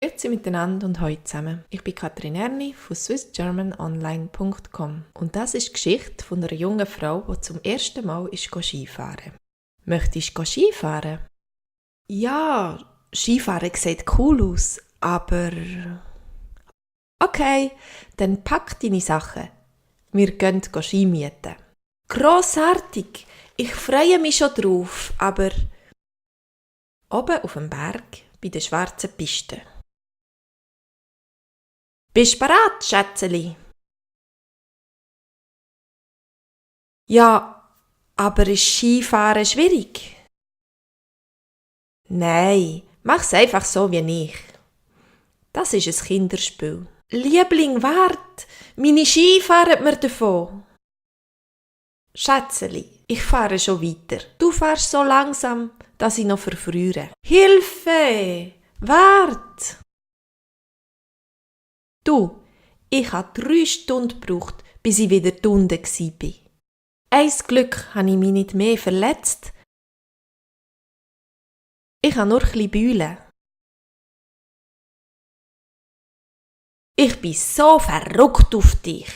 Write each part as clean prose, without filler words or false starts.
Grüezi miteinander und hallo zusammen. Ich bin Katrin Erni von swissgermanonline.com und das ist die Geschichte von einer jungen Frau, die zum ersten Mal Skifahren. Möchtest du Skifahren? Ja, Skifahren sieht cool aus, aber... Okay, dann pack deine Sachen. Wir gehen Ski mieten. Grossartig! Ich freue mich schon drauf, aber... Oben auf dem Berg, bei der schwarzen Piste. Bist bereit, Schätzeli? Ja, aber ist Skifahren schwierig? Nein, mach's einfach so wie ich. Das ist ein Kinderspiel. Liebling, wart! Meine Ski fahren mir davon. Schätzeli, ich fahre schon weiter. Du fährst so langsam, dass ich noch verfriere. Hilfe! Wart! Du, ich habe 3 Stunden gebraucht, bis ich wieder unten war. Ein Glück habe ich mich nicht mehr verletzt. Ich habe nur ein bisschen Bühlen. Ich bin so verrückt auf dich.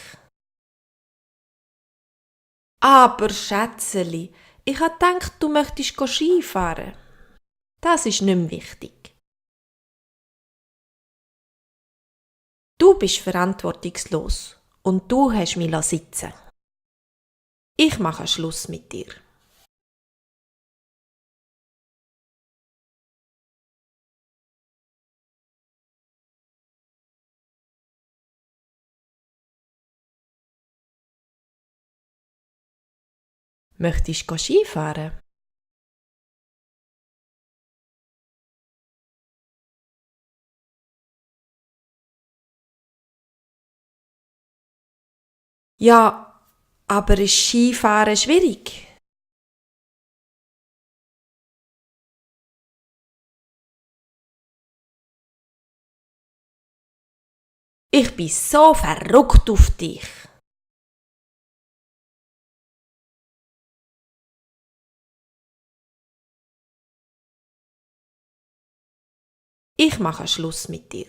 Aber Schätzeli, ich habe gedacht, du möchtest Skifahren. Das ist nicht mehr wichtig. Du bist verantwortungslos und du hast mich sitzen lassen. Ich mache Schluss mit dir. Möchtest du Skifahren? Ja, aber ist Skifahren schwierig? Ich bin so verrückt auf dich. Ich mache Schluss mit dir.